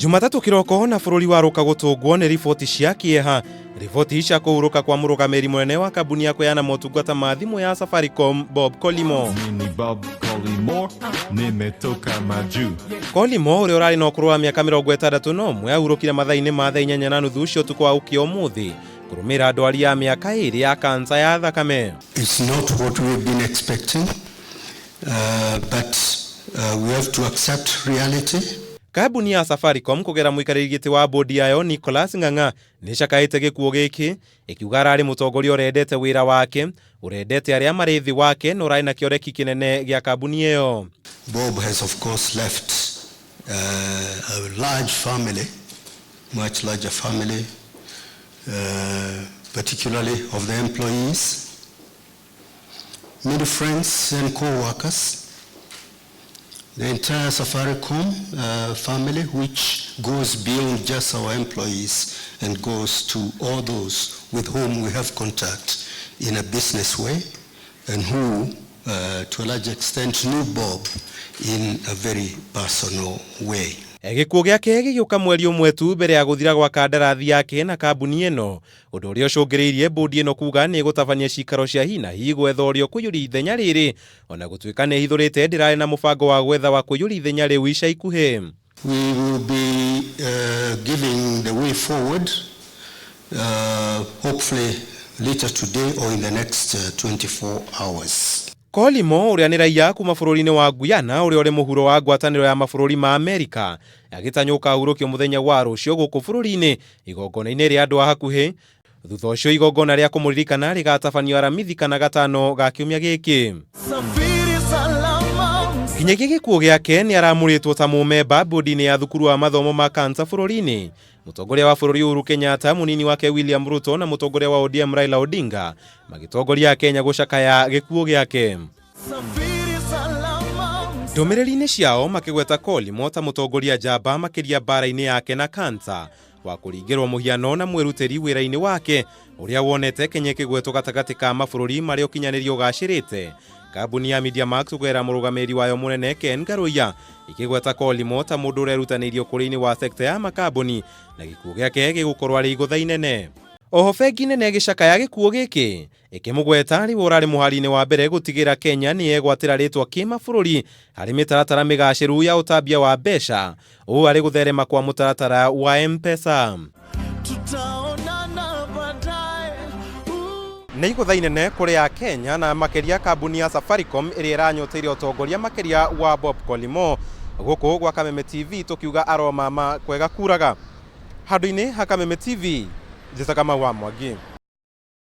Jumatatũ kĩroko na bũrũri warũka gũtũngwo nĩ riboti cia kĩeha. Riboti cia kũhurũka kwa mũrũgamĩrĩri mũnene wa kambuni ya kũheana motungata ma thimũ ya Safaricom Bob Collymore. Mimi Bob Collymore, nimetoka majuu. Collymore ũrĩa ũrarĩ na ũkũrũ wa mĩaka 61 ahurũkire mathaa-inĩ ma thaa 8:30 cia ũtukũ wa ũkĩa ũmũthĩ kũrũmĩrĩra ndwari ya mĩaka 2 ya kansa ya thakame. It's not what we've been expecting, but we have to accept reality. Kambuni ya Safaricom kũgera mũikarĩri gĩtĩ wa bodi yayo Nicholas Ng'ang'a nĩcakaĩte gĩkuũ gĩkĩ, ĩkiuga ararĩ mũtongoria ũrendete wĩra wake, ũrendete arĩa marĩ thĩ wake na ũrarĩ na kĩoreki kĩnene gĩa kambuni ĩyo. Bob has of course left a large family, much larger family, particularly of the employees, many friends and co-workers, the entire Safaricom family, which goes beyond just our employees and goes to all those with whom we have contact in a business way and who, to a large extent, knew Bob in a very personal way. Gĩkuũ gĩake gĩgĩũka mweri ũmwe tu mbere ya gũthira gwa kandarathi yake na kambuni ĩno, ũndũ ũrĩa ũcũngĩrĩirie bodi ĩno kuga nĩ ĩgũtabania cikaro cia hi na hi gwetha ũrĩa ũkũiyũria ithenya rĩrĩ, ona gũtuĩka nĩ ĩhithũrĩte ndĩrarĩ na mũbango wa gwetha wa kũiyũria ithenya rĩu ica ikuhĩ. We will be giving the way forward, hopefully later today or in the next 24 hours. Collymore ũrĩa nĩ raiya kuma bũrũri-inĩ wa Guyana ũrĩa ũrĩ mũhuro wa ngwatanĩro ya mabũrũri ma Amerika agĩtanywo ũkahurũkio mũthenya wa rũciũ gũkũ bũrũri-inĩ igongona-inĩ rĩa andũ a hakuhĩ. Thutha ũcio igongona rĩa kũmũririkana rĩgatabanio Aramithi kana Gatano ga kiumia gĩkĩ. Nginyagia gĩkuũ gĩake nĩ aramũrĩtwo ta mũmemba bodi-inĩ ya thukuru wa mathomo ma kansa bũrũri-inĩ. Mũtongoria wa bũrũri Uhuru Kenyatta, mũnini wake William Ruto na mũtongoria wa ODM Raila Odinga magĩtongoria Kenya gũcakaya gĩkuũ gĩake. Ndũmĩrĩri-inĩ ciao makĩgweta Collymore ta mũtongoria njamba makĩria mbara-inĩ yake na kansa, wa kũringĩrwo mũhiano na mwĩrutĩri wĩra-inĩ wake ũrĩa wonete Kenya ĩkĩgwetwo gatagatĩ ka mabũrũri marĩa ũkinyanĩria ũgacĩrĩte. Kambuni ya Media Max kũgerera mũrũgamĩrĩri wayo mũnene Ken Karuiya ĩkĩgweta Collymore ta mũndũ ũrerutanĩirie ũkũria-inĩ wa sekta ya makambuni na gĩkuũ gĩake gĩgũkorwo arĩ igũtha inene. Oho bengi nene ĩgĩcakaya gĩkuũ gĩkĩ ĩkĩmũgweta arĩ we ũrarĩ mũhari-inĩ wa mbere gũtigĩra Kenya nĩ yegwatĩra rĩtwa kĩmabũrũri harĩ mĩtaratara mĩgacĩru ya ũtambia wa mbeca, ũũ arĩ gũtherema kwa mũtaratara wa M-Pesa. Nĩ igũtha inene kũrĩ a Kenya na makĩria kambuni ya Safaricom ĩrĩa ĩranyoteire ũtongoria makĩria wa Bob Collymore. Gũkũ gwa Kameme TV tũkiuga aromama kwega kuraga. Handũ-inĩ ha Kameme TV, njĩtaga Kamau wa Mwangi.